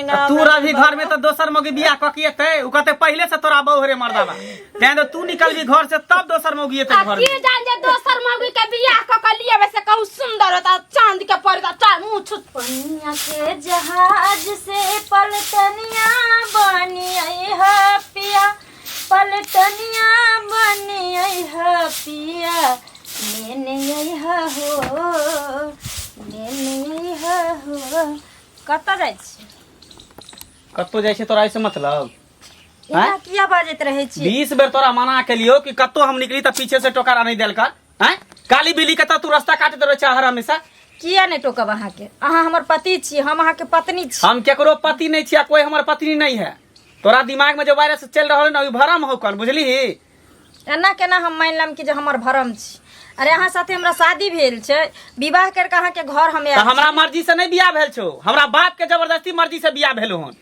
ना तू रही घर में तो दोसर मौगी बियाह कऽ के एतै उ कहतै पहिले से तोरा बहु रे मर्दाबा तें तो तू निकलबी घर से तब दोसर मौगी एतै आ घर की में जान जे दोसर मौगी के बियाह क के लिए से कहू सुंदर होता चांद के परदा चार मुंह छुत पनिया के जहाज से पलटनिया बनी है पिया पलटनिया बनी है पिया लेने अइहा हो लेने अइहा हो। कतऽ जाइ छी? कतौ जाइ छै तोरा ऐसे मतलब? एना किया बाजैत रहै छी? 20 बेर तोरा मना केलियो कि कतौ हम निकली तऽ पीछे से टोकरा नहीं देल कर। हैं काली बिल्ली के तऽ तू रास्ता काटैत रहै छै हर हमेशा। किया नहि टोकब अहाँके? अहाँ हमर पति छी, हम अहाँके पत्नी छी। हम केकरो पति नहीं छी आ कोई हमर पत्नी नहीं है। तोरा दिमाग में जो वायरस चल रहल है ना, उ भरम हो कन, बुझली? एना केना हम मानि लेम कि जे हमर भरम छी? अरे अहाँ साथे हमरा शादी भेल छै, विवाह करके अहाँके घर हम तऽ आयल हमरा छी। मर्जी से नहीं बियाह भेल छौ, हमरा बाप के जबरदस्ती मर्जी से बियाह भेल हन,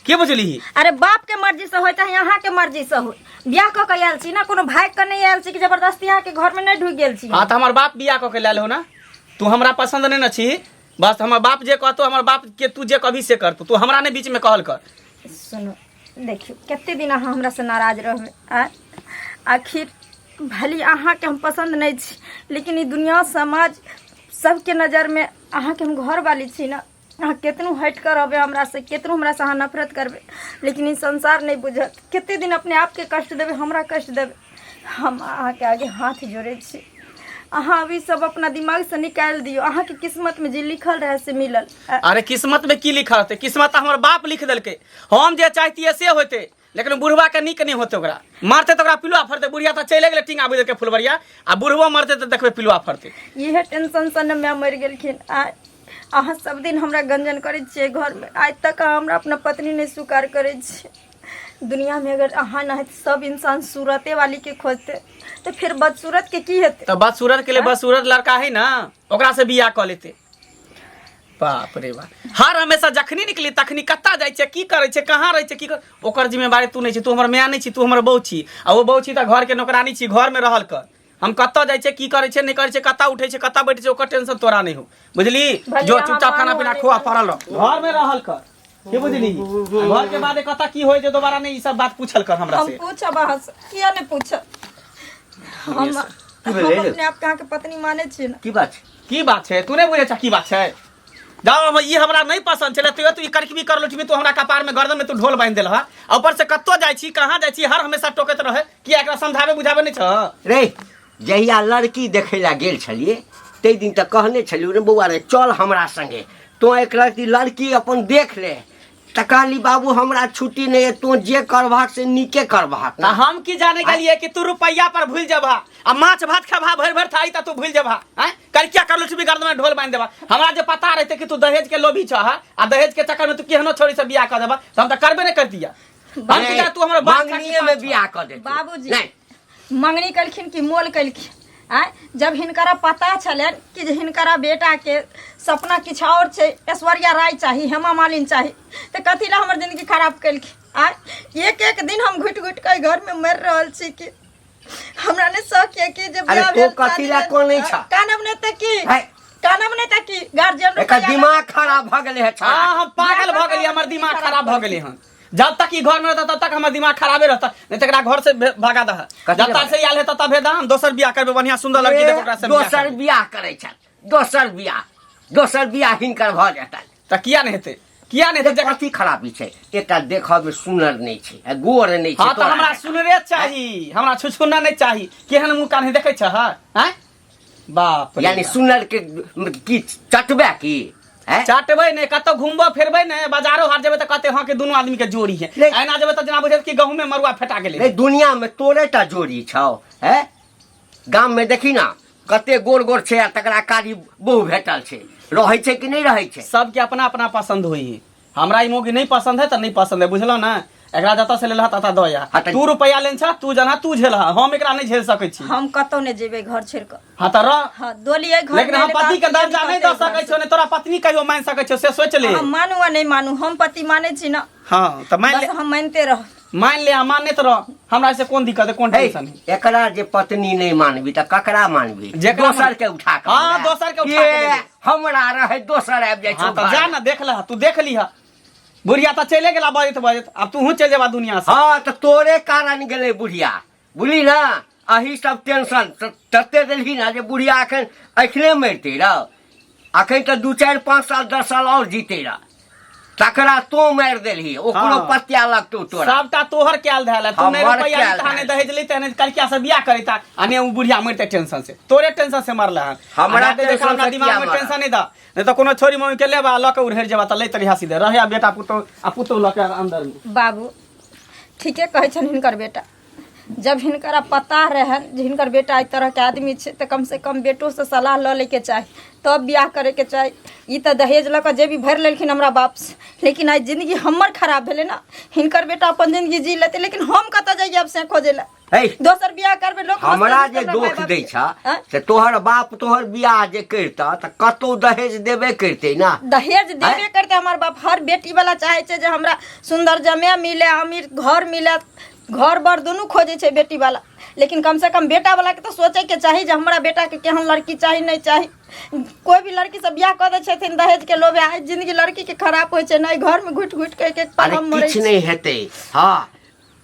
की बुझली? अरे बाप के मर्जी से होय चाहे अहाँ के मर्जी से होय, बियाह कऽ के आयल छी ना, कोनो भागि के नहि आयल छी कि जबरदस्ती अहाँ के घर में नहि ढुकि गेल छी। हाँ तऽ हमर बाप बियाह कऽ के लायल हो ना, तू हमरा पसंद नहीं न छी, बस हमर बाप जे कहतो, हमर बाप के तू जे कभी से करतो, तू हमरा नहीं बीच में कहल कर। सुनो देखियौ कते दिन अहाँ हमरा से नाराज रहबै? आँय आखिर भले अहाँके हम पसन्द नहि छी, लेकिन ई दुनिया समाज सबके नजरमे अहाँके हम घरवाली छी ने। अहाँ केतनो हटि कऽ रहबै हमरासँ, केतनो हमरासँ अहाँ नफरत करबै, लेकिन ई संसार नहि बुझत। कते दिन अपने आपके कष्ट देबै, हमरा कष्ट देबै? हम अहाँके आगे हाथ जोड़ै छी, अहाँ अभी सब अपना दिमागसँ निकालि दियौ। अहाँके किस्मतमे जे लिखल रहै से मिलल। अरे किस्मत में की लिखल रहतै? किस्मत तऽ हमर बाप लिख देलकै, हम जे चाहतियै से होतै, लेकिन बुढ़वा के नीक नहीं होते, ओकरा मारते तऽ ओकरा पिलुआ फड़तै। बुढ़िया तऽ चलि गेलै टींगा बुझि के फुलबरिया, आ बुढ़बो मरते तऽ देखबै पिलुआ फड़तै। इहे टेंशन से ने माय मरि गेलखिन। आ अहाँ सब दिन हमरा गंजन करै छियै घरमे, आइ तक अहाँ हमरा अपना पत्नी नहि स्वीकार करै छियै। दुनिया में अगर अहाँ नहीं सब इंसान सूरते वाली के खोजते तो फिर बदसूरत के की हेतै? तऽ बदसूरत के लिए बदसूरत लड़का है ना, ओकरा से बियाह कऽ लेते। बाप रे बाप, हर हमेशा जखनी निकली तखनी कत्ता जाइ छै, की करै छै, कहाँ रहै छै, की कर, ओकर जिम्मेवारी तू नहि छी। तू हमर माय नहि छी, तू हमर बहू छी, आ ओ बहू छी तऽ घर के नौकरानी छी, घर में रहल कर। हम कतऽ जाइ छै, की करै छै, नहि करै छै, कतऽ उठै छै, कतऽ बैठै छै, ओकर टेंशन तोरा नहि हो, बुझली? भले जो अहाँ चुपचाप खाना मानू पीना आ नहि खुआ, मानू। पड़ल रह, घर में रहल कर, की बुझली? घर के बाद कतऽ की होइ छै दोबारा नहि ई सब बात पूछल कर हमरा हम से। पूछब अहाँ से, किया नहि पूछब? हम की भेलै? हम अपने आप के अहाँके पत्नी मानै छी ने। की बात छै? की बात छै तू नहि बुझै छ की बात छै? जाओ, हम ई हमरा नहि पसंद छलै, तैयो तू ई करकबी कर लोटबी, तू हमरा कपार में गर्दन में तू ढोल बांधि देलह, आ ऊपर से कतौ जाइ छी कहाँ जाइ छी हर हमेशा टोकैत रहे, किया एकरा समझाबे बुझाबे नहि छ? रे जहिया लड़की देखै लए गेल छलियै ताहि दिन तऽ कहने छलियै रे बौआ रे चल हमरा संगे, तोँ एक रत्ती लड़की अपन देख ले, तऽ कहली बाबू हमरा छुट्टी नहि अइ, तोँ जे करबहक से नीके करबहक। तऽ हम की जाने गेलियै कि तू रुपैया पर भूलि जेबह आ माछ भात खेबहा भरि भरि थारी तऽ तू भूलि जेबहा। आँय कल क्या कर लुटबी गर्दन में ढोल बांधि देबा। हमरा जे पता रहते कि तू दहेज के लोभी छह आ दहेज के चक्कर में तू केहनो छोरी से बियाह कऽ देबा तऽ हम तऽ करबे नहि करतियै। हम की जाने तू हमर बाप मंगनीये में बियाह कऽ देतै। बाबूजी। नहि मंगनी कलखिन कि मोल कलखिन? आँय जब हिनकरा पता छलनि कि जे हिनकरा बेटाके सपना किछु आओर छै, ऐश्वर्या राय चाही, हेमा मालिनी चाही, तऽ कथी लए हमर जिंदगी खराब केलखिन? आँय एक एक दिन हम घुटि घुटि कऽ घरमे मरि रहल छी कि हमरा नहि शौक यऽ कि जे अरे बियाह तू भेल, कथी शादी लए भेल, कनै छह? कानब नहि तऽ की? है। कानब नहि तऽ की? गार्जियन एकर दिमाग खराब भऽ गेलै हे छौड़ा। हाँ हम पागल भऽ गेलियै, हमर दिमाग खराब भऽ गेलै हन। जब तक ई घर में रहता तब तक हमर दिमाग खराबे रहता, नहीं तो एकरा घर से भगा दह। कथी जब तक भगा? से आयल है तब भेज दह, हम दोसर बियाह करबे, बढ़िया सुंदर लड़की देखो ओकरा से बियाह दोसर करबे। बियाह करै छथि, दोसर बियाह, दोसर बियाह हिनकर भऽ जेतनि। तऽ किया नहि हेतै, किया नहि हेतै? जखन कथी खराबी छै? एकटा देखऽ मे सुनर नहि छै आ गोर नहि छै। हाँ तऽ तोरा हमरा जकाँ। सुनरे चाही, हमरा छुछुना नहि चाही। केहन मुँह कान देखै छह? आँय बाप रे यानी बाप। सुनर के की चटबे की हैं? चाटबै नहि, कतौ घुमबो फिरबै नहि, बाजारो हाट जेबै तऽ कहते हाँ के दुनू आदमी के जोड़ी है। नहीं। एना जेबै तऽ जेना बुझत कि गहूं में मरुआ फेटा गेलै। नहीं दुनिया में तोरे टा जोड़ी छौ है? गाम में देखी ना कते गोर गोर छै आ तकरा कारी बहु भेटल छै, रहै छै कि नहि रहै छै? सबके अपना अपना पसंद होई है। हमरा ई मौगी नहीं पसंद है तऽ नहीं पसंद है, बुझलो ना? एकरा जतऽ से लेलह ततऽ दऽ या। हाँ तऽ- तू रुपया लेन छह, तू जना तू झेलह, हम एकरा नहीं झेल सकै छी। हम कतौ नहि जेबै घर छोड़ि कऽ। हाँ तऽ रह। हाँ डोली एहि घर लेकिन में हम एलै तऽ पति के आब दर्जा की नहीं दऽ करतै सकै छियौ, नहि तोरा पत्नी कहियो मानि सकै छियौ, से सोच ले। हम मानू आ नहि मानू, हम पति मानै छी ना। हाँ तऽ मानि बस ले, हम मानिते रह। मानि ले आ मानैत रह, हमरा से कोन दिक्कत है, कोन हे, टेंशन है? एकरा जे पत्नी नहीं मानबी तऽ ककरा मानबी? जेकरा दोसर के उठा के हाँ, हमरा। दोसर के उठा के ये, लेबै। हमरा रहे दोसर आबि जाइ हाँ छौ तऽ जा घर। ना, देख लह, तू देख लीह। बुढ़िया तऽ चले गेला बजैत बजैत आब तूहू चलि जेबा दुनिया से हँ तऽ तोरे कारण गेलै बुढ़िया बुझली ने अही सब टेंशन तते देलही ने जे बुढ़िया एखन एखने मरितै रह अखन तऽ 2 4 5 साल 10 साल आओर जीते रह तकरा तो मारि देलही ओकरो हाँ। पतिया लगतौ तोरा सबटा तोहर कैल धैल है तू नहीं हमर रुपया कैल लेता नहीं धैल। दहेज लेता नहीं कलकिया से बियाह करता आ ने उ बुढ़िया मरते टेंशन से तोरे टेंशन से मरला हन हमरा आ जाते देखा टेंशन हमरा से दिमाग किया में मरल? टेंशन नहीं दा नहीं तो कोनो छोरी मम्मी के लेबा लऽ के उड़ेर जेबा त लैत रहिया सीधे रहिया बेटा पुतोह आ पुतोह लऽ के अंदर में बाबू ठीके कहै छनि हिनकर बेटा जब हिनकरा पता रहनि जे हिनकर बेटा एहि तरहके आदमी छै तऽ कमसँ कम बेटोसँ सलाह लऽ लैके चाही तब बियाह करैके चाही ई तऽ दहेज लऽ कऽ जेबी भरि लेलखिन हमरा बापसँ लेकिन आइ जिन्दगी हमर खराब भेलै ने हिनकर बेटा अपन जिन्दगी जी लेतै लेकिन हम कतऽ जइयै आब से खोजै लए हे दोसर बियाह करबै लोक हमरा हँसतै जे हमरा दोख माय दै बापके। छ आँय? से तोहर बाप तोहर बियाह जे करता तऽ कतौ दहेज देबे करतै ना दहेज देबे करते हमार बाप हर बेटी वाला चाहे छै जे हमरा सुंदर जमे मिले अमीर घर मिले घर बर दुनू खोजे छै बेटी वाला लेकिन कम से कम बेटा वाला के तऽ सोचे के चाही जे हमरा बेटा के केहन लड़की चाही नहीं चाही कोई भी लड़की से बियाह कऽ दै छथिन दहेज के लोभे आइ जिंदगी लड़की के खराब होइ छै नहि घर में घुटि घुटि के एक एक पल अरे हम मरै किछु छी नहि हेतै हँ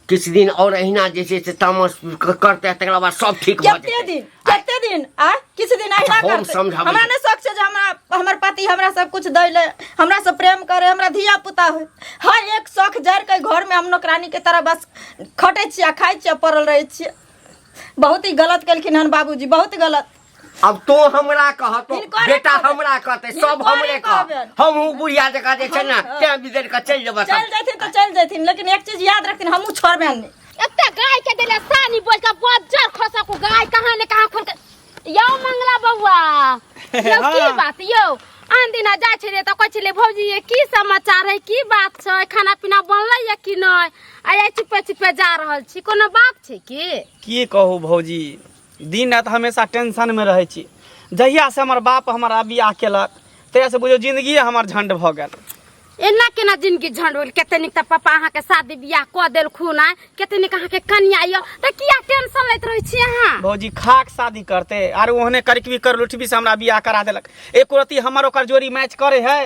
किछु दिन आओर अहिना जे छै से तामस करतै तकरा बाद सब ठीक भऽ कते जेतै दिन कते दिन आ किछु दिन अहिना हम करतै समझाबै हमरा छी। नहि शौक छै जे हमरा हमर पति हमरा सब कुछ दै ले हमरा से प्रेम करे हमरा धिया पुता होय हर एक शौक जड़ के घर में हम नौकरानी के तरह बस खटै छियै आ खाइ छियै आ पड़ल रहै छियै बहुत ही गलत केलखिन हन बाबूजी बहुत गलत अब तो हमरा कह तो हिनकरे बेटा कहबनि। हमरा कहते सब हिनकरे हमरे कह कहबनि। हमहूँ बुढ़िया जकाँ जे छै ने हम- तें बिगड़ि कऽ चलि जेबै चलि जैथिन तऽ चलि जैथिन लेकिन एक चीज याद रखथिन हमहूँ छोड़बनि नहि एकटा गाय के देले सानी बोल के बज्जर खसा को गाय कहाँ ने कहाँ खोल के यौ मंगला बउआ यौ की हाँ। बात यौ आन दिना जाइ छलियै तऽ कहै छलियै भौजी ये की समाचार है की बात छै खाना पीना बनलै या कि नहि आइ आइ चुपे चुपे जा रहल छी कोनो बात छै की की कहू भौजी दिन राति हमेशा टेंशनमे रहै छी जहियासँ हमर बाप हमरा बियाह केलक तहियासँ बुझियौ जिन्दगिए हमर झण्ड भऽ गेल एना केना जिंदगी झंड होल कते नीक तऽ पापा अहाँके शादी बियाह कऽ देलखुन आइ कते नीक अहाँके कनिया यऽ तऽ किया टेंशन लैत रहै छी अहाँ भौजी खाक शादी करते आर ओहने करकबी कर लुटबी से हमरा बियाह करा देलक एको रत्ती हमर ओकर जोड़ी मैच करे है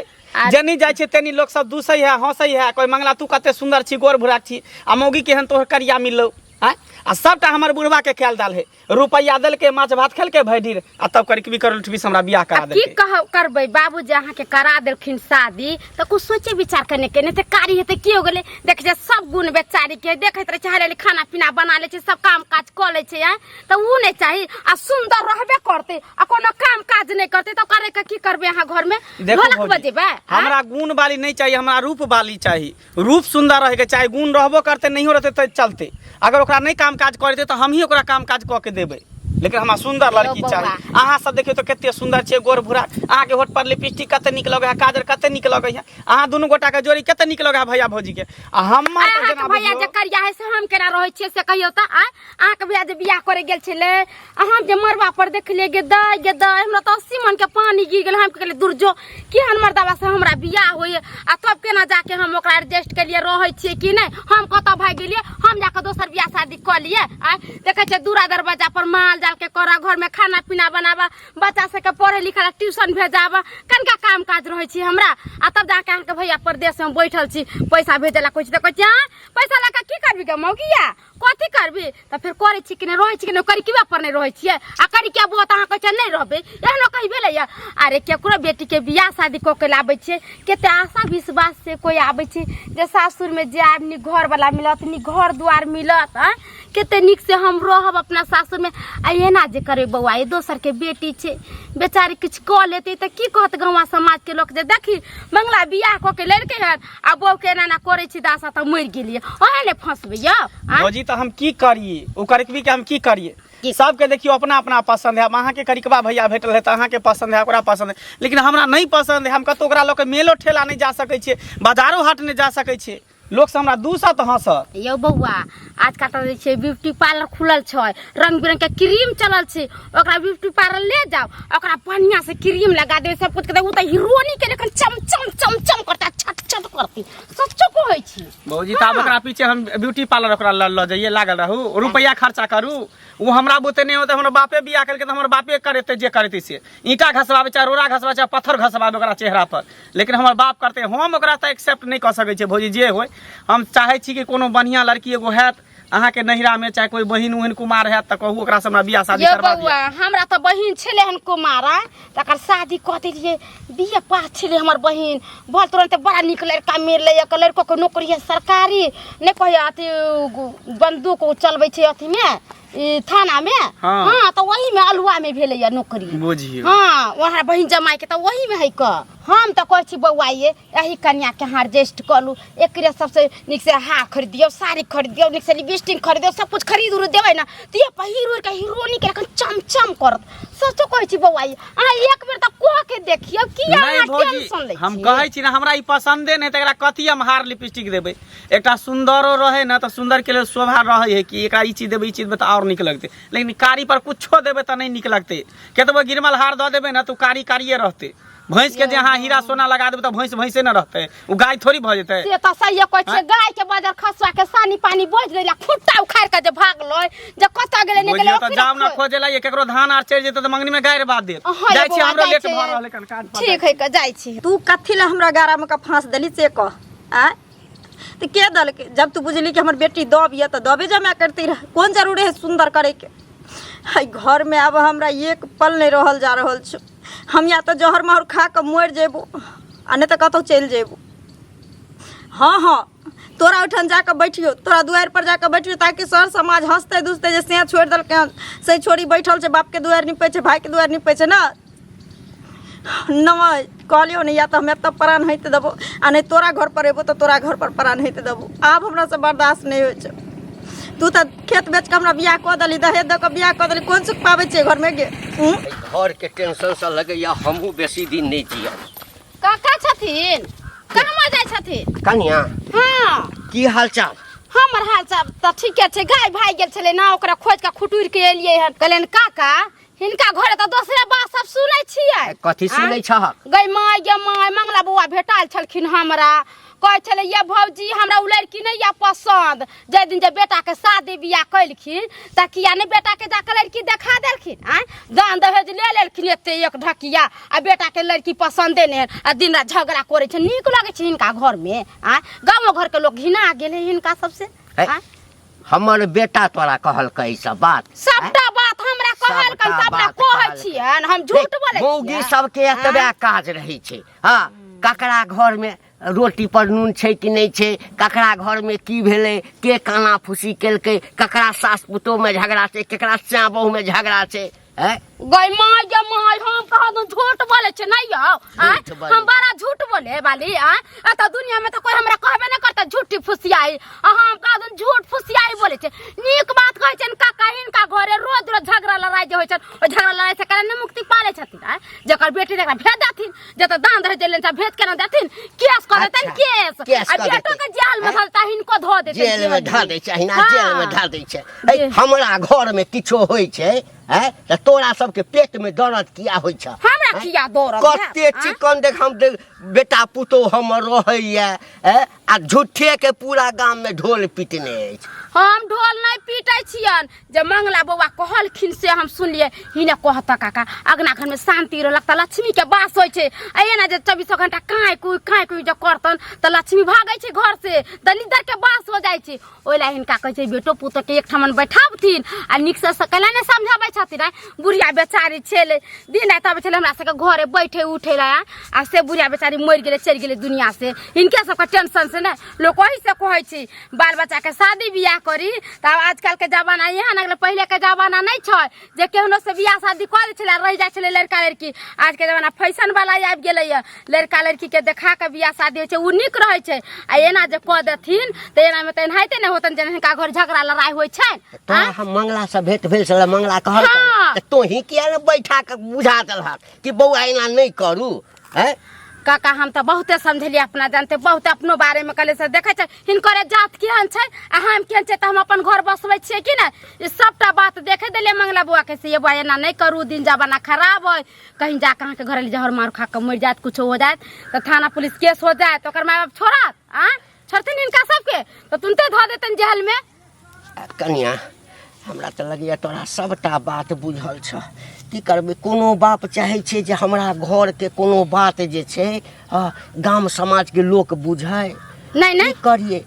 जेनी जाइ छै तेनी लोक सब दूसै है हंसै है कोई मंगला तू कते सुंदर छी गोर भुराक छी आ मौगी केहन तोहर करिया मिललो आँय आ सबटा हमर बुढ़वा के ख्याल दाल है रुपैआ देलकै माछ भात खेलकै भरि ढीर आ तब करकबी कर लुटबी से हमरा बियाह करा आ की देलकै कह करबै बाबूजी अहाँके करा देलखिन शादी तऽ कुछ सोचे विचार करने के नहि तऽ कारी हेतै की हो गेलै देख छै सब गुण बेचारी के देखैत रहै छै हरेली खाना पीना बना लै छै सब काम काज कऽ लै छै आँय तऽ उ नहि चाही आ सुन्दर रहबे करतै आ कोनो काम काज नहि करतै तऽ ओकरा रहि कऽ की करबै अहाँ घरमे देखो ढोलक भौजी, बजेबै आँय? हमरा गुण वाली नहीं चाहिए हमरा रूप वाली चाहिए रूप सुंदर रहे के चाहे गुण रहबो करते नहियो रहते तऽ चलते अगर ओकरा नहीं काम काज करते तऽ हमही ओकरा काम काज कऽ के देबै लेकिन हमरा सुंदर लड़की बौआ। चाही अहाँ सब देखियौ तऽ कते सुंदर छै गोर भूरा अहाँके होठ पर लिपस्टिक कते नीक लगै है काजर कते नीक लगै है अहाँ दुनू गोटा के जोड़ी कते नीक लगै है भैया भौजी के आ हमर तऽ अहाँके जेना भैया जे बुझियौ करिया है से हम केना रहै छियै से कहियौ तऽ आँय अहाँके भैया जे बियाह करे गेल छलै आ हम जे मरबा पर देखलियै गे दाय गे दाय हमरा तऽ 80 मन के पानी गिर गेल हम कहलियै दूर जो केहन मर्दाबा से हमरा बियाह होइए आ तब केना जाके हम ओकरा एडजस्ट केलियै रहै छियै कि नहि हम कतऽ भागि गेलियै हम जाके दोसर बियाह शादी कऽ लियै आँय देखै छियै दूरा दरवाजा पर माल जाल के करऽ घरमे खाना पीना बनाबऽ बच्चा सबके पढ़े लिखे ला ट्यूशन भेजाबऽ कनिका काम काज रहै छी हमरा आ तब जाके अहाँके भैया परदेशमे बैठल छी पैसा भेजै ला कहै छी तऽ कहै छी आँय पैसा लऽ कऽ की करबी गे मौगिया कथी करबी तऽ फेर करै छी कि नहि रहै छी कि नहि करिकबा पर नहि रहै छियै आ करिकिया बुआ तऽ अहाँ कहै छियै नहि रहबै एहनो कहीं भेलै यऽ अरे केकरो बेटीके बियाह शादी कऽ के लाबै छियै कते आशा विश्वास से कोइ आबै छै जे सासुरमे जायब नीक घरवला मिलत नीक घर दुआर मिलत आँय कते नीक से हम रहब अपना सासुरमे आ एना जे करबै बौआ ई दोसरके बेटी छै बेचारी किछु कऽ लेतै तऽ की कहत गाँवा समाजके लोक जे देखी मंगला बियाह कऽ के लेलकै हन आ बहू के एना एना करै छी दासा तऽ मरि गेलियै अहें ने फंसबै यौ आँय? भौजी तऽ हम की करिए ओ करिकबी के हम की करिए सबके देखियौ अपना अपना पसंद है अब अहाँके करिकबा भैया भेटल है तऽ अहाँके पसंद है ओकरा पसंद है लेकिन हमरा नहि पसंद है हम कतहु ओकरा लऽ के मेलो ठेला नहि जा सकै छियै बाजारो हाट नहि जा सकै छियै लोक सब हमरा दूसत हँसत यौ बौआ आजकल तऽ जे छै ब्यूटी पार्लर खुलल छै रंग बिरंग के क्रीम चलल छै ओकरा ब्यूटी पार्लर ले जाओ ओकरा बढ़िया से क्रीम लगा देबै सब कुछ के उ तऽ हीरोनी के लेखन चम चम चम चम करता छट छट करती सच्चो कहै कहै छी। भौजी, तऽ आब ओकरा पीछे हम ब्यूटी पार्लर ओकरा लऽ लऽ जइए, लागल रहू, रुपैआ खर्चा करू। ओ हमरा बुते नहि होतै। हमर बापे बियाह केलकै तऽ हमर बापे करेतै जे करेतै से। ईंटा घसबाबै चाहे रोड़ा घसबाबै चाहे पत्थर घसबाबै ओकरा चेहरा पर, लेकिन हमर बाप करतै। हम ओकरा तऽ एक्सेप्ट नहि कऽ सकै छियै भौजी। जे होइ, हम चाहै छी कि कोनो बढ़िआँ लड़की एगो हैत अहाँके नैहरामे, चाहे कोइ बहिन उहिन कुमार हैत तऽ कहू, ओकरासँ हमरा बियाह शादी यौ करबा दिअ। बौआ, हमरा तऽ बहिन छलै हन कुमारा, तकर शादी कऽ देलियै। बी ए पास छलै हमर बहिन। बोल, तुरन्ते बड़ा नीक लड़का मिललै। एकर लड़कोके नौकरी है सरकारी, नहि कहैए अथी बंदूक ओ चलबै छै अथीमे, ई थानामे। हाँ। हाँ, तऽ ओहीमे अलुआमे भेलैए नौकरी। बुझियौ। हाँ, वहाँ बहिन जमाइके तऽ ओहीमे है कऽ। हम तऽ कहै छी बौआ ये, एही कनियाके अहाँ एडजस्ट कऽ लू। एकरे सबसँ नीकसँ हार खरीदियौ, साड़ी खरीदियौ, नीकसँ लिपस्टिक खरीदियौ, सब कुछ खरीद उरीद देबै ने तऽ ये पहिर उहिर के हीरोनी के एखन चमचम करत। सचो कहै छी बौआ ये, अहाँ एक बेर तऽ कऽ के देखियौ कि नहि अहाँ भौजी, टेंशन लै हम छियै? कहै छी ने, हमरा ई पसन्दे नहि, तऽ एकरा कथी हम हार लिपस्टिक देबै? एकटा सुन्दरो रहै ने तऽ सुन्दरके लेल शोभा रहै है कि एकरा ई चीज देबै, ई चीज देबै तऽ आओर नीक लगतै। लेकिन कारी पर कुछो देबै तऽ नहि नीक लगतै। केतबो गिरमल हार दऽ देबै ने तऽ ओ कारी कारिए रहतै। भैंस के जे अहाँ हीरा सोना लगा देबै तऽ भैंस भैंसे ने रहतै, ओ गाय थोड़ी भऽ जेतै। से तऽ सहिए कहै छियै। गाय के बजर खसुआ के सानी पानी बोझ दैला, खुट्टा उखाड़ि के जे भागलै, जे कतऽ गेलै नहि गेलै। बुझियौ तऽ जाउ ने खोजे ला, केकरो धान आर चढ़ि जेतै तऽ मंगनी में गारि बात देत। हँ, जाइ छी, बौआ, हमरो जाइ लेट छियै। भऽ रहल है काज पर। ठीक है, कऽ जाइ छी। तू कथी लए हमरा गारामे के फाँस देली से कह। आँय, तऽ के देलकै? जब तू बुझली कि हमर बेटी दब यऽ तऽ दबे जमा करती रह, कोन जरूरी है सुन्दर करैके? एहि घरमे आब हमरा एक पल नहि रहल जा रहल छौ। हम या तऽ जहर माहुर खा कऽ मरि जेबो आ नहि तऽ कतहु चलि जेबो। हँ हँ, तोरा ओहिठाम जा कऽ बैठियो, तोरा दुआरि पर जा कऽ बैठियो, ताकि सर समाज हँसतै दुसतै जे सैं छोड़ि देलकै हन, से छोड़ी बैठल छै, बापके दुआरि निपै छै, भायके दुआरि निपै छै ने। नहि कहलियौ ने, या तऽ हम एतऽ प्राण होइत देबो आ नहि तोरा घर पर एबो तऽ तोरा घर पर प्राण होइत देबो। आब हमरासँ बर्दाश्त नहि होइ छै। तू तऽ खेत बेच कऽ हमरा बियाह कऽ देली, दहेज दऽ कऽ बियाह कऽ देली, कोन सुख पाबै छियै घरमे गे? उँ? घरके टेंशनसँ लगैया हमहूँ बेसी दिन नहि जियब। काका छथिन, कहमा जाइ छथिन? कनिया। हाँ। की हाल चाल? हमर हाल चाल तऽ ठीके छै। गाय भागि गेल छलै ने, ओकरा खोजि कऽ खुटुरि के एलियै हन। कहलियनि काका, हिनका घरे तऽ दोसरे बात सब सुनै छियै। कथी सुनै छहक? गै माय गे माय, मंगला बौआ भेटायल छलखिन हमरा। कहै छलै, ये भौजी, हमरा उ लड़की नहि यऽ पसन्द। जाहि दिन जे बेटाके शादी बियाह केलखिन तऽ किया नहि बेटाके जाके लड़की देखा देलखिन? आँय, दान दहेज ले लेलखिन एते एक ढकिया आ बेटाके लड़की पसन्दे नहि है आ दिन राति झगड़ा करै छै। नीक लगै छै हिनका घरमे? आँय, गामो घरके लोक घिना गेलै हिनका सबसे। आँय, हमर बेटा तोरा कहलकै ई सब बात? सबटा बात हमरा कहलकै। सबटा सबटा बात कहै कहलकै। छियनि, हम झूठ बोलै मौगी छियै? सबके एतबे काज रहै छै। हँ, ककरा घरमे रोटी पर नून छै कि नहि छै, ककरा घरमे की भेलै, के काना फूसी केलकै, ककरा सास पुतोहमे झगड़ा छै, ककरा सैं बहुमे झगड़ा छै। हैं? गै माय गे माय, हम कहलहुँ झूठ बोले छै नहीं यौ? आँय? झूठ बोले। हम बड़ा झूठ बोले वाली? आँय, एतऽ दुनिया में तऽ कोई हमरा कहबे नहि करता झूठी फुसियाई, आ हम कहलहुँ झूठ फुसियाई बोले छै। नीक बात कहै छनि काका? हिनका घरे रोज रोज झगड़ा लड़ाई जे होइ छनि, ओहि झगड़ा लड़ाई से केना नहि मुक्ति पाले छथिन? आँय, जकर बेटी तकरा भेज देथिन, जतऽ दान दहेज देलनि से भेज केना देथिन? केस कऽ देतनि। अच्छा, केस केस आ कऽ बेटो देतै। के जेल में धलता, हिनको धऽ देतै। जेल में धऽ दै छै, अहिना जेल में धऽ दै छै। ऐ, जे- हमरा घर में किछो होइ छै हैं तऽ तोरा सबके पेट में दर्द किया होइ छै? हमरा हैं? किया दर्द कते हैत, आँय? चिकन देख हम देख बेटा पुतोह हमर रहैया हैं, आ झूठे के पूरा गाम में ढोल पीटने अछि। हम ढोल नहि पीटै छियन, जे मंगला बौआ कहलखिन से हम सुनलियै। हिने कहता काका, अगना घरमे शान्ति रहलक तऽ लक्ष्मीके वास होइ छै, आ एना जे चौबीसो घंटा काँय कुइ काँय कुइ जे करतन तऽ लक्ष्मी भागै छै घर से, दलिदरके वास हो जाइ छै। ओहि लए हिनका कहै छै बेटो पुतोहके एकठामन बैठाबथिन आ नीकसँ से कैला नहि समझाबै छथिन? आँय, बुढ़िया बेचारी छलै, दिन राति अबै छलै हमरा सबके घरे बैठे उठे लए, आ से बुढ़िया बेचारी मरि गेलै, चलि गेलै दुनिया से हिनके सबके टेंशन से। ने लोक ओहि से कहै छै बाल बच्चाके शादी बियाह करी तऽ आब आजकलके जमाना एहन आ गेलै, पहिलेके जमाना नहि छै जे केहनो से बियाह शादी कऽ दै छलै आ रहि जाइ छलै लड़का लड़की। आजके जमाना फैशन वाला आबि गेलैए। लड़का लड़कीके देखा कऽ बियाह शादी होइ छै, ओ नीक रहै छै। आ एना जे कऽ देथिन तऽ एनामे तऽ एनाहिते नहि होतनि जेना हिनका घर झगड़ा लड़ाइ होइ छै। तोरा हम मंगला से भेंट भेल छलै, मंगला कहल हाँ। तऽ तोही किया ने बैठा कऽ बुझा देलहक कि बौआ एना नहि करू? हैं? काका, हम तऽ बहुते समझलियै अपना जानते, बहुते अपनो बारेमे कहलियै से देखै छै हिनकर जात केहन छै आ हम केहन छै, तऽ हम अपन घर बसबै छियै कि नहि? ई सबटा बात देखे देलियै मंगला बौआ के से ये बौआ, एना नहि करू, दिन जमाना खराब है, कहीं जाके अहाँके घर जहर मार खा कऽ मरि जायत, कुछो हो जायत तऽ थाना पुलिस केस हो जायत, ओकर माय बाप छोड़त? आँ? छोड़थिन हिनका सबके तऽ तुरन्ते धऽ देतनि जेल में। कनिया, हमरा तऽ लगैए तोरा सभटा बात बुझल छह। की करबै, कोनो बाप चाहै छै जे हमरा घरके कोनो बात जे छै गाम समाजके लोक बुझै? नहि नहि। की करियै,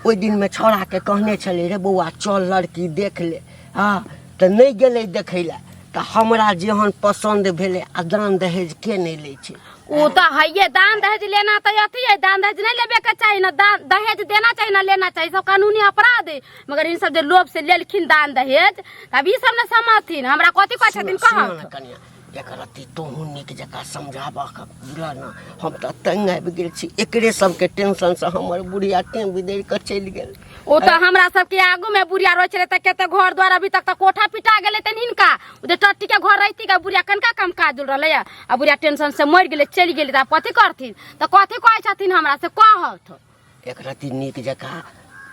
ओहि दिनमे छौड़ाके कहने छलै, रे बौआ चल लड़की देख ले। हँ, तऽ नहि गेलै देखै लए, तऽ हमरा जेहन पसन्द भेलै। आ दान दहेज के नहि लै छै? ओ तऽ हइये, दान दहेज लेना तऽ अथी है, दान दहेज नहीं लेबे के चाही ना, दान दहेज देना चाही ना लेना चाही, सब कानूनी अपराध है। मगर इन सब जे लोभ से लेलखिन दान दहेज, तब ई सब ने समझथिन। हमरा कथी कहै छथिन? सुनऽ कहत ने कनिया, एकर अथी तोहूँ नीक जकाँ समझाबह, बुझलह ने? हम तऽ तंग आबि गेल छी एकरे सबके टेंशनसँ। हमर बुढ़िया टेम बिदरि कऽ चलि गेल। ओ तऽ हमरा सबके आगू में बुढ़िया रहै छलै तऽ कते घर द्वार, अभी तक तऽ कोठा पिटा गेलै तनि हिनका। ओ जे टट्टी के घर रहिती के बुढ़िया कनका कम काजुल रहलै, आ बुढ़िया टेंशन से मरि गेलै, चलि गेलै, तऽ आब कथी करथिन? तऽ कथी कहै छथिन हमरा से कहत। एक रत्ती नीक जकाँ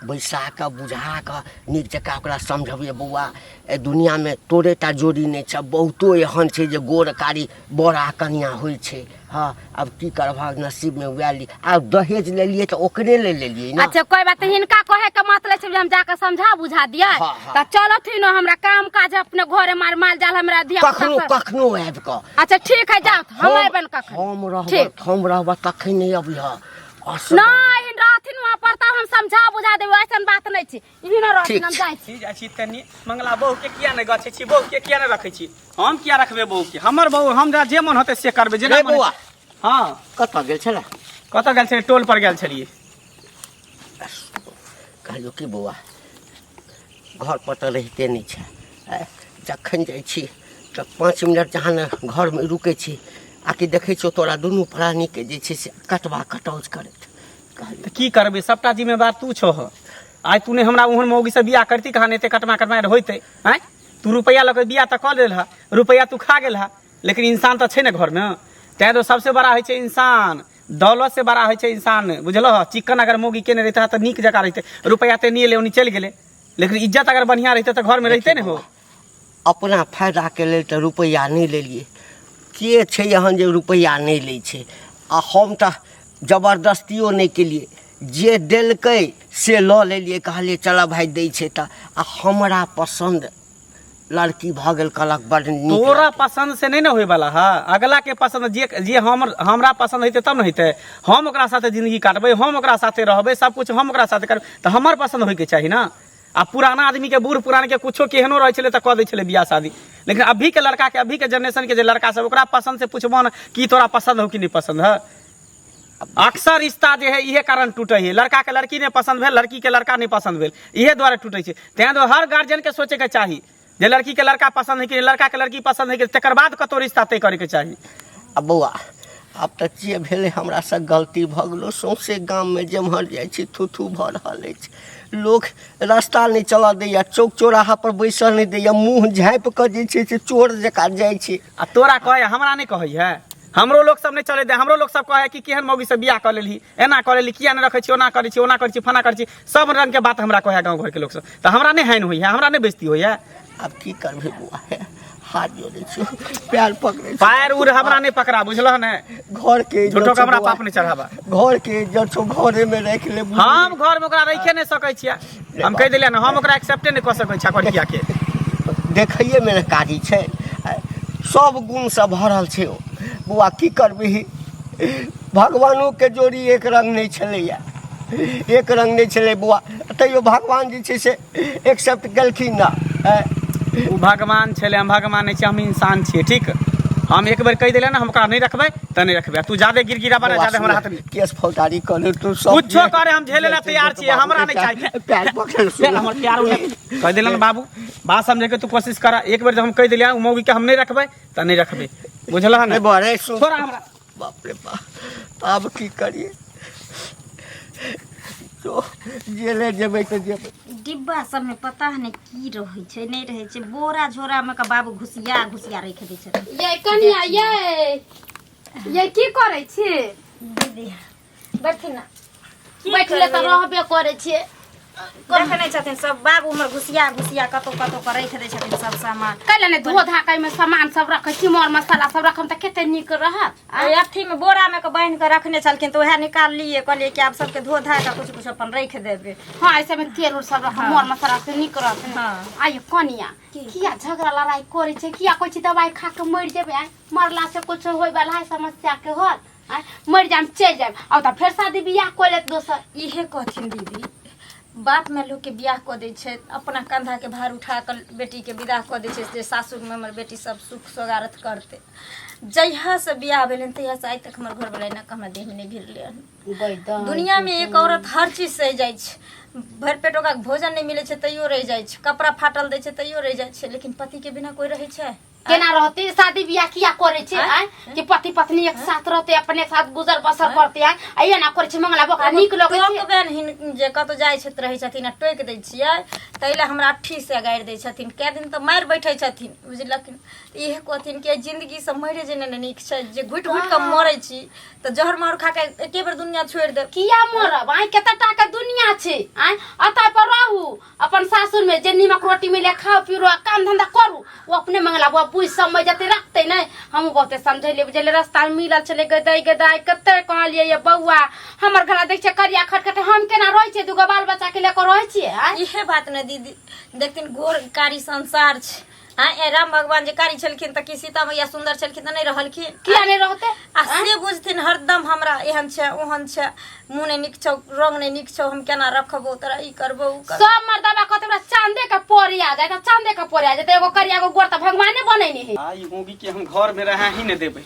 बैसा कऽ बुझा कऽ नीक जकाँ ओकरा समझबियै, बौआ, एहि दुनिआँमे तोरे टा जोड़ी नहि छै, बहुतो एहन छै जे गोर कारी बर आ कनिआँ होइ छै। हँ, आब की करबहक, नसीबमे वएह लिख। आब दहेज लेलियै तऽ ओकरे ले लेलियै ने। अच्छा, कोई बात नहीं, हिनका कहे के मतलब छै जे हम जाके समझा बुझा दियै। हाँ, हाँ। तऽ चलथिन, हमरा काम काज है, अपने घरे मार माल जाल हमरा धिया पुता कखनो सब- कखनो आबि कऽ। अच्छा ठीक है, जाओ, हम अयबनि कखन। हम रहब, ठीक। हम रहब तखन नहि अबिह। नहीं रहथिन वहाँ पर तब हम समझा बुझा देबै, ऐसन बात नहीं छै। ई न रहथिन, ठीक हम छै। जाइ छी। की जाइ छी तनी मंगला, बहू के किया नहि गछै छी? बहू के किया नहि रखै छी? हम किया रखबै बहू के? हमर बहू, हमरा जे मन होतै से करबै, जेना रे मन बौआ। हेतै। हँ। कतऽ गेल छलै? कतऽ गेल छलियै? टोल पर गेल छलियै। कहलियौ की बौआ, घर पर तऽ रहिते नहि छै। आँय, जखन जाइ छी तऽ 5 मिनट जहाँ ने घरमे रुकै छी आकि देखै छियौ तोरा दुनू प्राणीके जे छै से कटबा कटौज करैत। कहलियौ तऽ की करबै, सबटा जिम्मेवार तू छह। आइ तू नहि हमरा ओहन मौगी से बियाह करती कहाँ एते कटमा कटमा होइतै? आँय, तू रुपैआ लऽ कऽ बियाह तऽ कऽ लेल हा, रुपैआ तू खा गेल हा, लेकिन इंसान तऽ छै ने घरमे। तैं तो सबसे बड़ा होइ छै इंसान, दौलत से बड़ा होइ छै इंसान, बुझलह? चिकन अगर मौगी केने रहिते तऽ नीक जकाँ रहिते। रुपैआ तऽ नहीं एलै, ओनी चलि गेलै, लेकिन इज्जत अगर बढ़िआँ रहिते तऽ घरमे रहिते ने हो। अपना फायदाके लेल तऽ रुपैआ नहि लेलियै। के छै एहन जे रुपैआ नहि लै छै? आ हम तऽ जबरदस्तियो नहि केलियै, जे देलकै से लऽ लेलियै। कहलियै चलऽ भाय, दै छै तऽ। आ हमरा पसन्द लड़की भऽ गेल, कहलक बड़ नीक तोरा लड़की। पसंद से नहीं ना होय वाला है, अगला के पसंद जे जे हम हमरा पसंद हेतै तब ने हेतै। हम ओकरा साथे जिंदगी काटबै, हम ओकरा साथे रहबै, सब कुछ हम ओकरा साथे करबै, तऽ हमर पसंद होयके चाही ना। आ पुराना आदमी के, बूढ़ पुरान के कुछो केहनो रहै छलै तऽ कऽ दै छलै बियाह शादी, लेकिन अभी के लड़का के, अभी के जनरेशन के जे लड़का सब, ओकरा पसंद से पूछबो ने कि तोरा पसंद हो कि नहीं पसंद है। अक्सर रिश्ता जे है इहे कारण टूटे है, लड़का के लड़की नहीं पसंद भेल, लड़की के लड़का नहीं पसंद भेल, इहे दुआरे टूटे छै। तैं दुआरे हर गार्जियन के सोचे के चाही जे लड़की के लड़का पसंद है कि नहीं, लड़का के लड़की पसंद है कि, तकर बाद कतौ रिश्ता तय करे के चाही। आ बौआ, आब तऽ जे भेलै हमरासँ गलती भऽ गेलो। सौँसे गाममे जेम्हर जाइ छी थू थू भऽ रहल अछि। लोक रास्ता नहि चलऽ दैए, चौक चौराहा पर बैसऽ नहि दैए, मुँह झाँपि कऽ जे छै से चोर जकाँ जाइ छी। आ तोरा कहै, हमरा नहि कहै है? हमरो लोक सब नहि चलै दे। हमरो लोक सब कहै कि केहन मौगी से बियाह कऽ लेलही, एना कऽ लेलही, किया नहि रखै छी, ओना करै छी, ओना करै छी, फना करै छी, सब रंग के बात हमरा कहै गाँव घर के लोक सब। तऽ हमरा नहि हानि होइए? हमरा नहि बेइज्जती होइए? आब की करबै बौआ, हे हाथ जोड़ै छियौ, पैर पकड़ै छियौ। पैर उर हमरा नहि पकड़ा, बुझलह ने? घर के इज्जत झूठो के छौ हमरा बौआ। पाप नहि चढ़ाबा। घर के इज्जत छौ, घरे में राखि ले, बुझलियै? हम घर में ओकरा रखे नहि सकै छियै, हम कहि देलियै ने, हम ओकरा एक्सेप्टे नहि कऽ सकै छियै करिया के। देखैए मे ने कारी छै, सब गुणसँ भरल छै ओ। बौआ, की करबिही, भगवानोके जोड़ी एक रंग नहि छलैया, एक रंग नहि छलै बौआ, तैयो भगवान जे छै से एक्सेप्ट केलखिन ना। ओ भगवान छलै, हम भगवान नहि छियै, हम इंसान छियै, ठीक? हम एक बेर कहि देलियै ने, हम ओकरा नहि रखबै तऽ नहि रखबै। आ तू जादे गिड़गिड़ाबा ने, जादे हमरा हाथ में केस फौजदारी कर तू सब कुछो करे, हम झेले ला तैयार छियै, हमरा नहि चाही। पैर पकड़। चल, हमर प्यार उर कहि देलन बाबू, बात समझे के तू कोशिश कर। एक बेर जब हम कहि देलियै ओ मौगी के हम नहि रखबै तऽ नहि रखबै, बुझलह ने? बड़े सुन। छोड़ा हमरा। बाप रे बाप, आब की करिए? तो जेले जेबै तऽ जेबै। डिब्बा सबमे पता नहि की रहै छै, नहि रहै छै। बोरा झोरामे के बाबू घुसिया घुसिया राखि दै छै। ये कनिया, ये ये की करै छी? दीदी, बैठथिन ना, बैठले तऽ रहबे करै छियै। देखै नहि छथिन सब बाबू हमर घुसिया घुसिया कतौ कतौ के राखि दै छथिन सब सामान। कैला ने धो धा के एहिमे सामान सब रखै छी, मर मसाला सब रखम तऽ कते नीक रहत। आ अथी में बोरा में के बान्हि के रखने छलखिन तऽ उएह निकाललियै, कहलियै कि आब सबके धो धा के कुछ कुछ अपन राखि देबै। हाँ, ऐसे में तेल उल सब रखम, मर मसाला से नीक रहत। हाँ। आइयो कनिया, किया झगड़ा लड़ाई करै छै? किया कहै छी दवाई खा के मरि जेबै? आइ मरला से कुछ होय वाला है समस्या के हल? आँय, मरि जायब चलि जायब, आब तऽ फेर शादी बियाह कऽ लेत दोसर। इहे कहथिन दीदी, बाप माय लोकके बियाह कऽ दै छै, अपना कंधाके भार उठा कऽ बेटीके विदा कऽ दै छै जे सासुरमे हमर बेटी सब सुख सोगारत करतै। जहियासँ बियाह भेलै तहियासँ आइ तक हमर घरवला एना कऽ हमरा देहमे नहि भिड़लै हन। दुनियामे एक औरत हर चीज सहि जाइ छै, भरि पेट ओकरा भोजन नहि मिलै छै तैयो रहि जाइ छै, कपड़ा फाटल दै छै तैयो रहि जाइ छै, लेकिन पतिके बिना कोइ रहै छै? केना रहते? शादी बियाह किया करे छै? आय, कि पति पत्नी एक साथ रहते, अपने साथ गुजर बसर करते। आय, आ एना करे छै मंगला बोकरा, नीक लगै छै? टोकबनि हिन जे कतौ जाइ छथि रहै छथिन आ टोकि दै छियै ताहि लए हमरा अट्ठी से गारि दै छथिन, कए दिन तऽ मारि बैठै छथिन बुझलखिन। तऽ इहे कहथिन कि जिन्दगीसँ मरि जेना ने नीक छै, जे घुटि घुटि कऽ मरै छी तऽ जहर मार खा के एके बेर दुनिया छोड़ि देब। किया मरब? आय, कते टा के दुनिया छै। आय, अतऽ पर रहू अपन सासुर में, जे नीमक रोटी मिले खाओ पीरो आ काम धंधा करू। ओ अपने मंगला बुआ बुझ समझ जते रखते नहीं। हम बहुते समझेलिए बुझेलिए, रास्ता में मिलल छले गदाई गदाई, कते कहलिए ये बौआ हमर घर देख छै करिया खटखट, हम केना रहै छियै, दूगो बाल बच्चा के लेकर रहै छियै। आँय? इहे बात ने दीदी, देखथिन गोर कारी संसार छै। आँय, ए राम भगवान जे कारी छलखिन तऽ की सीता मैया सुन्दर छलखिन तऽ नहि रहलखिन? किया नहि रहते? आ से बुझथिन हरदम हमरा एहन छै ओहन छै, मुँह नहि नीक छौ, रंग नहि नीक छौ, हम केना रखबौ तोरा, ई करबौ उ करबौ। सब मर्दबा कहते हमरा चांदे के पोरी आ जाए, चांदे के पोरी आ जाए, एगो करिया एगो गोर तऽ भगवाने बनेने है। आई होगी कि हम घर में रहा ही नहीं देबै,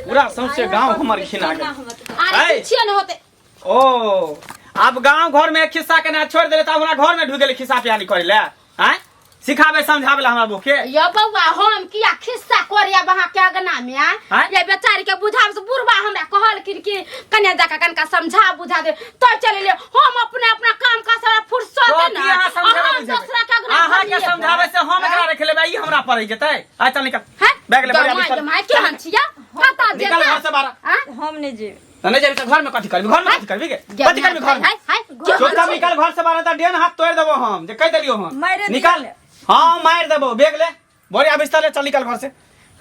पूरा सौंसे गांव हमर घिना गेल। अरे ऐ। किछो नहि होते। ओ आब गांव घर में खिस्सा के ना छोड़ देले त हमरा घर में ढुक गेले खिस्सा पियानी करे ले। आय सिखाबे समझाबे ला हमरा बहू के। यो बौआ, हम किया खिस्सा करिया अहाँ के अगना में? आय? आँय? ये बेचारी के बुझाब से बुढ़वा हमरा कहलखिन कि कन्या जाके कनका समझा बुझा दे तो चले ले। हम अपने अपना काम काज से फुर्सत तो है की ना, अहाँ समझाबे अहाँ बुझेबै? दोसरा के अगना अहाँ के भरिए समझाबे से हम एकरा रख लेबै, ई हमरा पड़ै जेतै। आय चल निकल, हैं? बैग ले, बढ़िया गमाय बिस्तर। गमाय केहन छियै? कतऽ निकल जेतै? घर से बाहर। आँय? हम नहि जेबै। त नहीं जेबी त घर में कथी करबी? घर में कथी करबी गे? कथी करबी घर में? हाय, हाय, केहन चुपचाप छियै? निकल घर से बाहर त डेन हाथ तोड़ देबो हम, जे कह देलियो हम। मारि दियौ निकल। ने। हाँ मारि देबो, बैग ले, बोरिया बिस्तर ले, चल निकल घर से।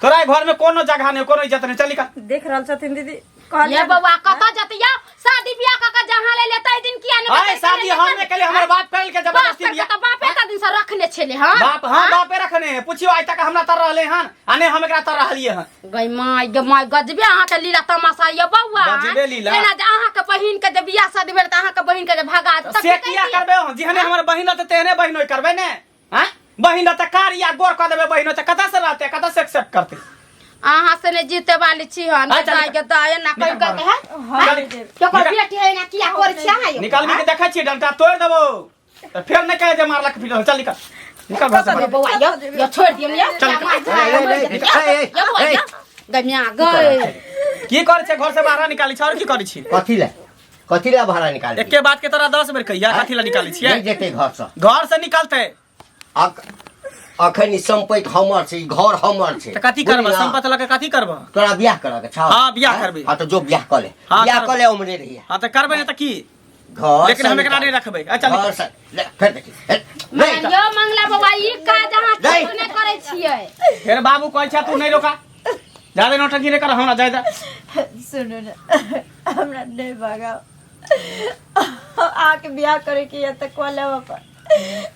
तोरा घर में कोनो जगह नहीं, कोनो इज्जत नहीं, चल निकल। देख रहल छथिन दीदी, ये कहलियै बौआ कतऽ जतै? या शादी बियाह कऽ के जहाँ ले लेतै दिन किया ने आय बतेतै? शादी हम ने केले, हमर बाप कैल के बाप जबरदस्ती करके बियाह। तऽ बापे तऽ दिन से रखने छलै हँ। बाप, हाँ बापे रखने है। पूछियो आइ तक हमरा तर रहले हन आ ने हम एकरा तर रहलिए हन। गई माय गे माय, गजबे अहाँके लीला तमाशा ये बौआ। गजबे लीला। एना जे अहाँके बहिन के जे बियाह शादी भेल तऽ अहाँके बहिन के जे भगा देत, से किया करबे हम? जेहने हमर बहिन रहते तेहने बहिन होय करबे ने। हैं बहिन रहते कारी आ गोर कऽ देबे बहिन होते, कतऽ से रहते, कतऽ से एक्सेप्ट करते? अहाँ से नहि जीते वाली छी हम। अच्छा, दाय के दाय एना कहि निकल कहि के है हम नहि जेबै। केकर बेटी है, एना किया करै छी अहाँ यौ? निकालबी के देखै छियै, डंटा तोड़ि देबो तऽ फेर नहि कहे जे मारलक फिर। चल निकल, निकल घर से ये बाहर। बौआ यौ, यौ छोड़ि दियौ यौ। चल, मार ए, ए, ए, ए, यौ बौआ ए, यौ। गमिया गई। की करै छै? घर से बाहर निकालै छै और की करै छी? कथी ले, कथी ले भाड़ा निकाल? एके बात के तोरा 10 बेर कहिया, कथी ला निकालै छियै? नहि जेतै घर से। घर से निकलतै। अखन ई सम्पति हमर छै, ई घर हमर छै। तऽ कथी करबह? बुझली ना? सम्पत लऽ के कथी करबह? तोरा बियाह करऽ के छौ? हाँ, बियाह हैं? करबै। हाँ तऽ जो बियाह कऽ ले। हाँ, बियाह करबै। कऽ ले, उम्हरे रहिए। हाँ तऽ करबै ने तऽ की? घर लेकिन से हम एकरा निकाल। नहि रखबै। अच्छा, घर निकाल। से ले, फेर देखी। हे, नहि तऽ- यौ मंगला बाबा, ई काज अहाँ नहीं। किछु नहि करै छियै। फेर बाबू कहै छै तू नहि रोका, जादे नौटंकी नहि कर, हमरा जाय दे। सुनू ने, हमरा नहि भगाउ। अहाँके बियाह करैके यऽ तऽ कऽ लेब अपन,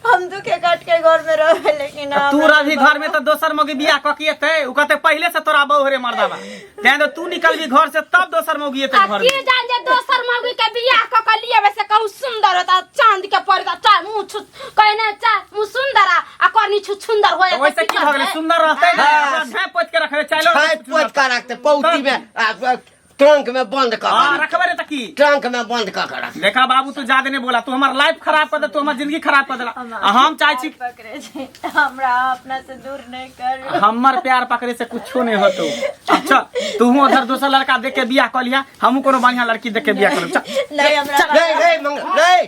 हम दुखे काट के घर में रहबै, लेकिन तू हमरा रहबी घर में तऽ दोसर मौगी बियाह कऽ के एतै। उ कहतै पहिले से तोरा बहू रे मर्दाबा, तें तऽ तू निकलबी घर से तब दोसर मौगी एतै आ घर की में। जान जे दोसर मौगी के बियाह कऽ के लियेबै से कहू सुंदर होता, चांद के पड़ता, चार मुंह छु कहै ने चार मुंह सुंदर आ करनी छु सुंदर हो तऽ ओइसे की भऽ गेलै? सुंदर रहतै ने, बस। अपना झाँपि पोति के रखबै चाइलो। छापि पोति कऽ रखतै, पौती में आ, ट्रंक में बंद कऽ हाँ के रख। रखबै रे तऽ की? ट्रंक में बंद कऽ के रख। देखा बाबू, तू ज्यादा नहीं बोला, तू हमार लाइफ खराब कर दे, तू हमार जिंदगी खराब कर देला आ हम चाहे छी पकड़े छी, हमरा अपना से दूर नहीं करू। हमर प्यार पकड़े से कुछो नहीं होतो। अच्छा तू उधर दोसर लड़का देख के बियाह कर लिया, हमहू कोनो बढ़िया लड़की देख के बियाह करब। चल। नहीं हमरा नहीं नहीं मंगल नहीं।